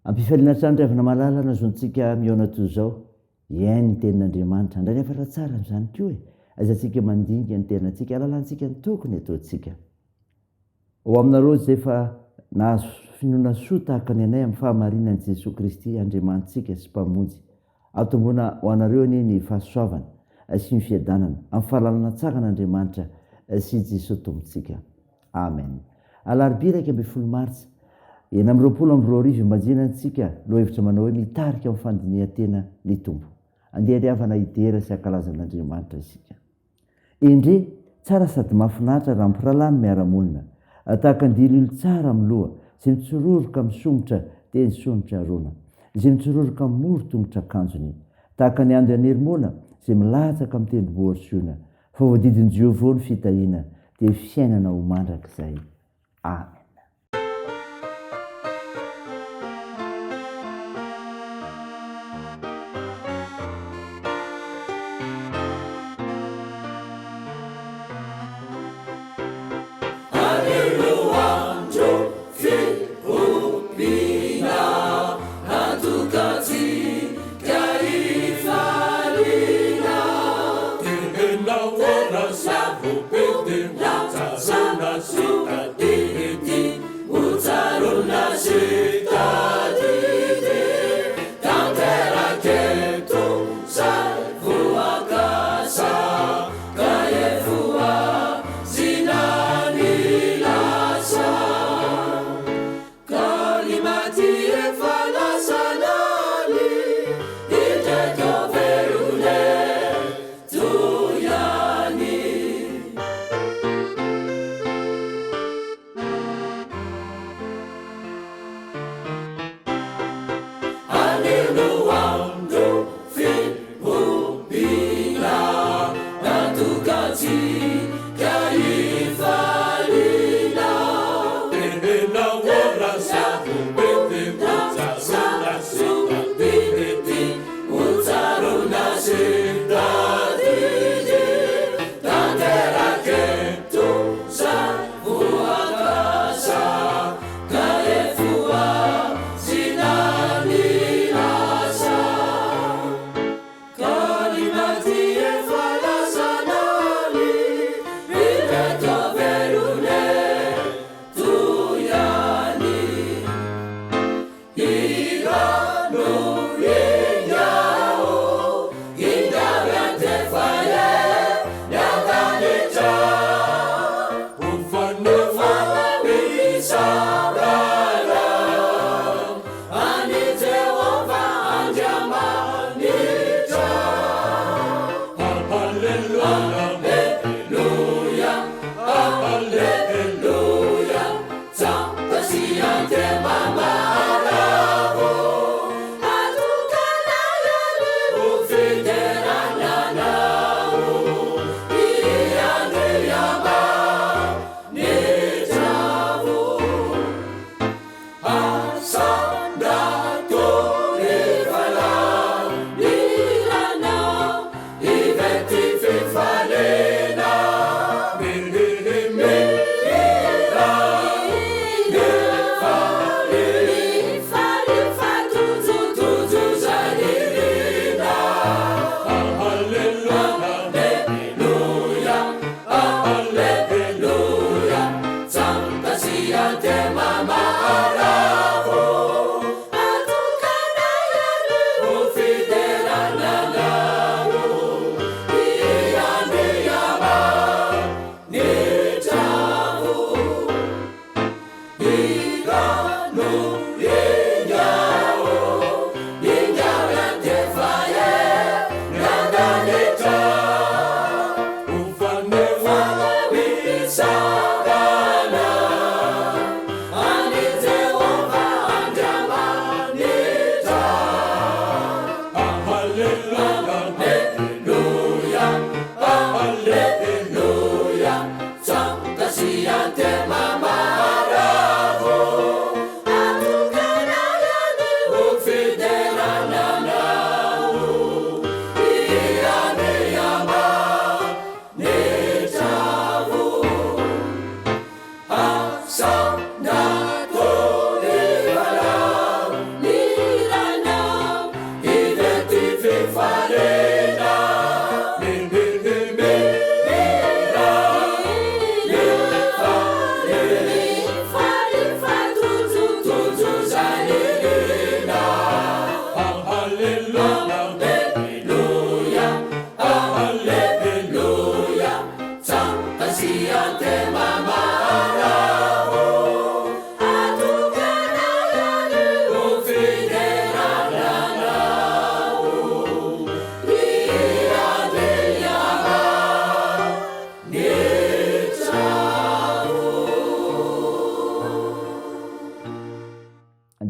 Ampifaliana hatrany ry havana malala no azontsika mihaona toy izao, hihaino ny tenin'Andriamanitra, handray ny hafatra tsara amin'izany koa e, aizantsika mandinika ny tenantsika, hahalalantsika ny tokony hataontsika. Ho aminareo izay efa nahazo finoana soa tahaka ny anay amin'ny fahamarinan'i Jesoa Kristy Andriamanitsika sy Mpamonjy, atomboana ho anareo anie ny fahasoavana sy ny fiadanana amin'ny fahalalana tsara an'Andriamanitra sy Jesoa Tompontsika. Amen. Alarobia 11 martsa 2026 Imbanjina antsika lohahevitra manao hoe Mitarika amin'ny fandinihan-tena ny Tompo. Andeha ry havana hidera sy hankalaza an'Andriamanitra isika. Endrey, tsara sady mahafinaritra raha mpirahalahy ny miara-monina. Tahaka an-dililo tsara amin'ny loha, izay mitsororoka amin'ny somotra dia ny somotra arona, izay mitsororoka amin'ny moro tongotr'akanjony. Tahaka ny ando an'Hermona, izay milatsaka amin'ny tendrombohitra Ziona. Fa voadidin'i Jehovah ny fitahiana, dia fiainana ho mandrakizay. Amen.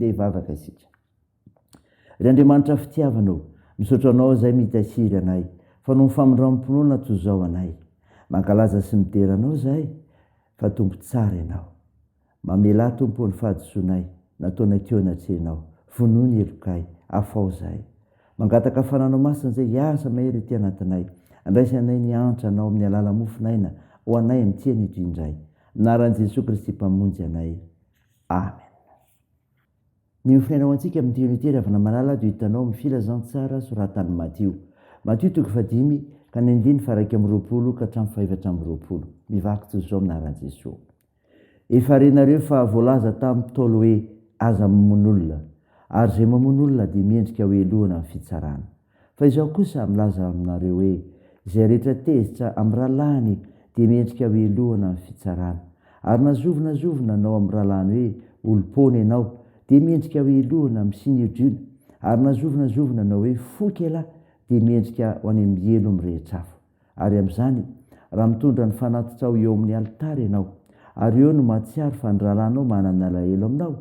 Andeha hivavaka isika. Ry Andriamanitra fitiavana ô, misaotra Anao izay mitahiry anay, fa noho ny famindram-pinoana toy izao anay. Mankalaza sy midera Anao izahay, fa Tompo tsara Ianao. Mamelà Tompo ô ny fahadisoanay, nataonay teo anatrehanao. Vonoy ny helokay, afaho izahay. Mangataka fananao masina izay hiasa mahery ety anatinay. Andraisanay ny antra Anao amin'ny alala-mofon'aina ho anay amin'ity anio ity indray. Amin'ny anaran'i Jesoa Kristy Mpamonjy anay. Amen. Ny hofonaina ho antsika amin'ity anio ity ry havana malala dia hitanao amin'ny filazantsara soratan'i Matio. Matio toko fahadimy ka ny andininy faha-21 ka hatramin'ny faha-24. Mivaky toy izao amin'ny anaran'i Jesoa. Efa renareo fa voalaza tamin'ny Ntaolo hoe aza mamono olona, ary izay mamono olona dia mendrika ho helohina amin'ny fitsarana. Fa izaho kosa milaza aminareo hoe, izay rehetra tezitra amin'ny rahalahiny dia mendrika ho helohina amin'ny fitsarana. Ary na zovy na zovy nanao amin'ny rahalahiny hoe, olom-poana ianao, dia mendrika ho helohina amin'ny Synedriona. Ary na zovy na zovy nanao hoe, foky ialahy, dia mendrika ho any amin'ny helo mirehitra afo. Ary amin'izany, raha mitondra ny fanatitrao eo amin'ny alitara ianao, ary eo no mahatsiaro fa ny rahalahinao manana alahelo aminao,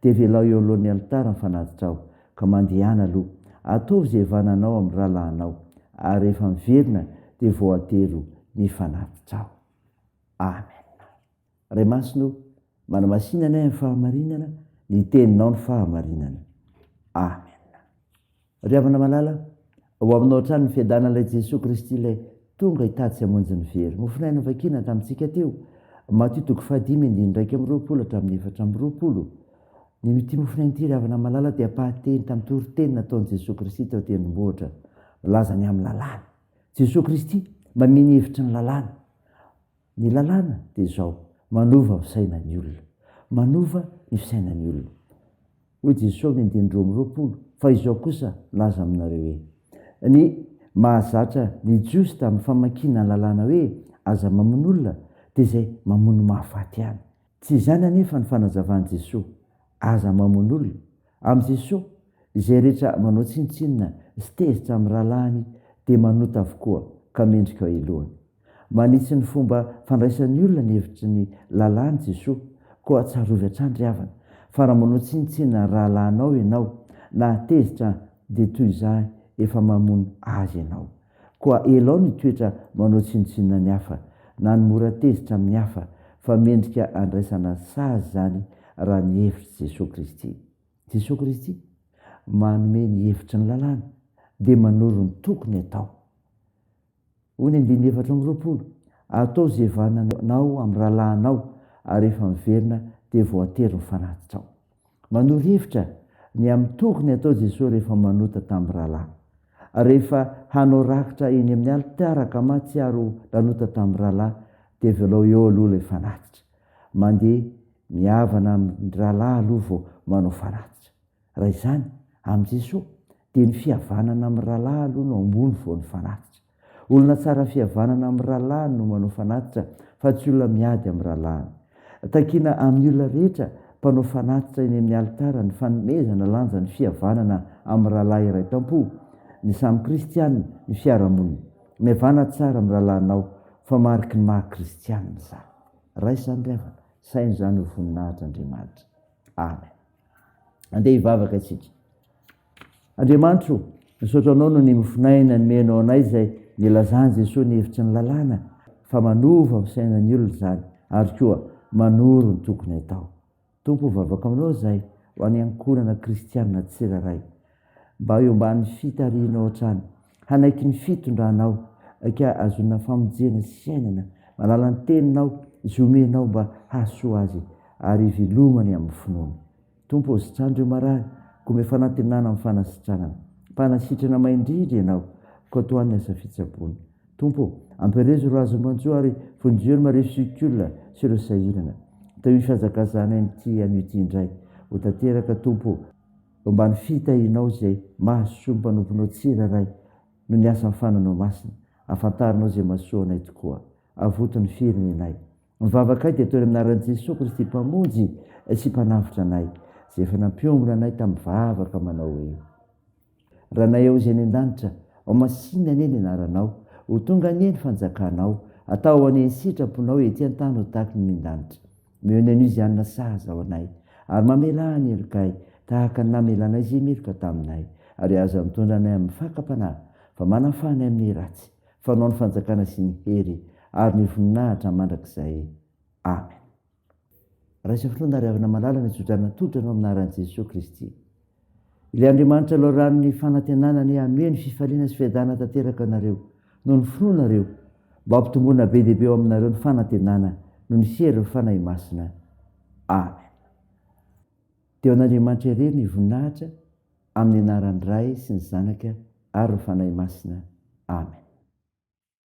dia avelao eo anoloan'ny alitara ny fanatitrao, ka mandehana aloha, ataovy izay hivananao amin'ny rahalahinao, ary rehefa miverina dia voatero ny fanatitrao. Amen. Ray Masina o, manamasina anay amin'ny fahamarinana, ny teninao ny fahamarinana. Amen. Ry havana malala, ho aminao hatrany ny fiadanan'ilay Jesoa Kristy ilay tonga hitady sy hamonjy ny very. Mofonaina novakiana tamintsika teo, Matio toko fahadimy andininy 21 hatramin'ny 24. Ny ity mofonaina ity ry havana malala dia ampahateny tamin'ny toriteny nataon'i Jesoa Kristy teo an-tendrombohitra, milaza ny amin'ny lalàna. Jesoa Kristy mamehy ny hevitry ny lalàna. Ny lalàna dia izao, manova fisainan'ny olona. Manova ny fisainan'ny olona. Hoy Jesoa amin'ny andininy 22, Fa izao kosa milaza aminareo hoe, ny mahazatra ny Jiosy tamin'ny famakiana ny lalàna hoe, aza mamono olona, dia izay mamono mahafaty ihany. Tsy izany anefa ny fanazavan'i Jesoa, aza mamono olona. Amin'i Jesoa, izay rehetra manao tsinontsinona sy tezitra amin'ny rahalahiny dia manota avokoa ka mendrika helohana. Manitsy ny fomba fandraisan'ny olona ny hevitry ny lalàny Jesoa, koa tsarovy hatrany ry havana, fa raha manao tsinontsinona ny rahalahinao ianao, na tezitra dia toy izay efa mamono azy ianao. Koa elao ny toetra manao tsinontsinona ny hafa, na ny mora tezitra amin'ny hafa, fa mendrika andraisana sazy izany raha ny hevitr'i Jesoa Kristy. Jesoa Kristy manome ny hevitry ny lalàna, dia manoro ny tokony atao. Hoy ny andininy 24, Atao izay vananao amin'ny rahalahinao, ary rehefa miverina dia voatery ny fanatitrao. Manoro hevitra ny amin'ny tokony hatao Jesoa rehefa manota tamin'ny rahalahy. Rehefa hanao rakitra eny amin'ny alitara ka mahatsiaro ho nanota tamin'ny rahalahy dia avelao eo aloha ilay fanatitra. Mandeha mihavana amin'ny rahalahy aloha vao manao fanatitra. Raha izany, amin'i Jesoa, dia ny fihavanana amin'ny rahalahy aloha no ambony vao ny fanatitra. Olona tsara fihavanana amin'ny rahalahiny no manao fanatitra fa tsy olona miady amin'ny rahalahiny. Takiana amin'ny olona rehetra mpanao fanatitra eny amin'ny alitara ny fanomezana lanja ny fihavanana amin'ny rahalahy iray tampo, ny samy kristiana, ny fiarahamonina. Mihavàna tsara amin'ny rahalahinao fa mariky ny maha kristiana izany. Raiso izany ry havana, saino izany ho voninahitr'Andriamanitra. Amen. Andeha hivavaka isika. Andriamanitro, misaotra Anao noho ny mofon'aina nomenao anay izay nilazan'i Jesoa ny hevitry ny lalàna fa manova ny fisainan'ny olona izany ary koa manoro ny tokony hatao. Tompo o, vavaka aminao izahay ho an'ny ankohonana kristiana tsirairay mba eo ambany fitarihinao hatrany hanaiky ny fitondranao ka azonina famonjena sy fiainana malala ny teninao izay omenao mba hahasoa azy ary hivelomany amin'ny finoana. Tompo ô, sitrano ireo marary, koa omeo fanantenana amin'ny fanasitranana. Mpanasitrana mahay indrindra Ianao, koa tohano ny asa fitsaboana. Tompo ô, ampirezo ireo azo manjo ary vonjeo ny marefo sy sy ireo sahirana. Tahio ny fihazakazahanay amin'ity anio ity indray. Ho tanteraka, Tompo ô, eo ambany fitahianao izay mahasoa ny mpanomponao tsirairay noho ny asan'ny fananao masina. Ahafantarinao izay mahasoa anay tokoa. Avoto ny firenenay. Ny vavakay dia ataony amin'ny anaran'i Jesoa Kristy Mpamonjy sy Mpanavotra anay, izay efa nampiombona anay tamin'ny vavaka manao hoe, Ranay ao izay any an-danitra, ho masìna anie ny anaranao, ho tonga anie ny fanjakanao, atao anie ny sitraponao ety an-tany ho tahaky ny any an-danitra. Omeo ny anio izay hanina sahaza ho anay, ary mamelà ny helokay, tahaka ny namelanay izay meloka taminay, ary aza mitondra anay amin'ny fakam-panahy, fa manafaha anay amin'ny ratsy, fa Anao ny fanjakana sy ny hery ary ny voninahitra mandrakizay. Amen. Raiso finoana ry havana malala ny tsodrano atolotra anao amin'ny anaran'i Jesoa Kristy. Ilay Andriamanitra loharanon'ny fanantenana anie hanome ny fifaliana sy fiadanana tanteraka anareo noho ny finoanareo, mba hampitomboana be dia be ao aminareo ny fanantenana noho ny herin'ny Fanahy Masina. Amen. Dia ho an'Andriamanitra irery ny voninahitra amin'ny anaran'ny Ray sy ny Zanaka ary ny Fanahy Masina. Amen.